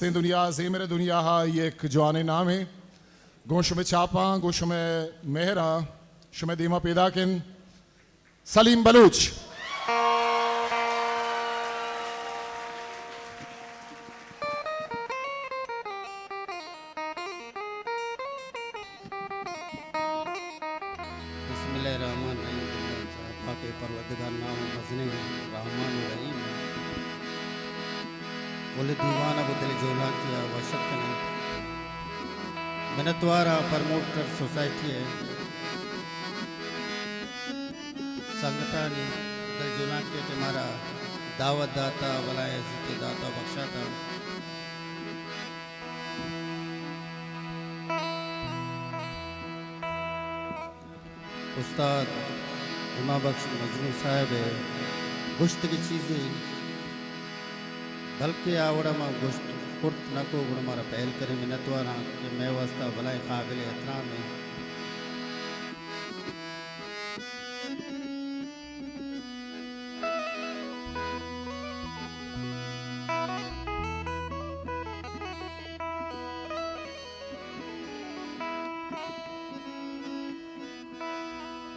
تیں دنیا، زیمر دنیا ءَ یک جوانیں نامے گوں شمئے چاپاں، گوں شمئے مہراں شمئے دیما پیداک انت۔ سلیم بلوچ۔ بسم اللہ الرحمن الرحیم۔ زندہ چہ پاک پروردگار نام مزنیں رحمان و رحیم۔ کل دیوان ءَ گوں دل جولانکی ءَ وش اتک کنیں۔ منتوار آں پروموٹر سوسائٹی ءِ سنگتانی دل جولانکی ءَ کہ مارا دعوت داتا، بلائیں عزت داتا و بخشاتا۔ استاد امام بخش مجنون صاحب ءِ گوشتگیں چیزے، بلکہ آ وڑا ما گوشت کرت نہ کو، گڑا مارا پہل کریں۔ منتواراں کہ مئے واسطہ بلائیں قابل احترام ایں۔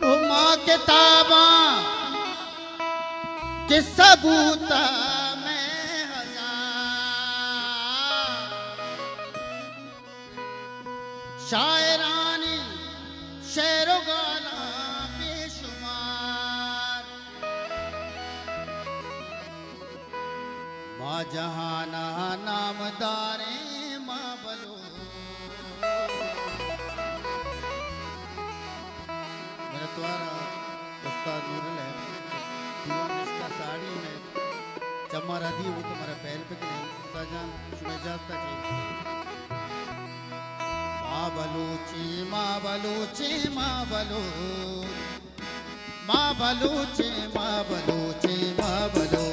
او ماں کتاباں قصہ بوتا مئے ہزار، شاعرانی شعر و گالاں بے شمار۔ ما جہان ءَ نامداریں ما بلوچ۔ منتوار آں استاد نورل ءِ دیوان نشتہ ساڑی مئے چماں ردی بوت، مارا پہل بکنیں۔ استاد جان، شمئے اجازت ءَ چہ۔ ما بلوچیں، ما بلوچیں، ما بلوچ۔ ما بلوچیں، ما بلوچیں، ما بلوچ۔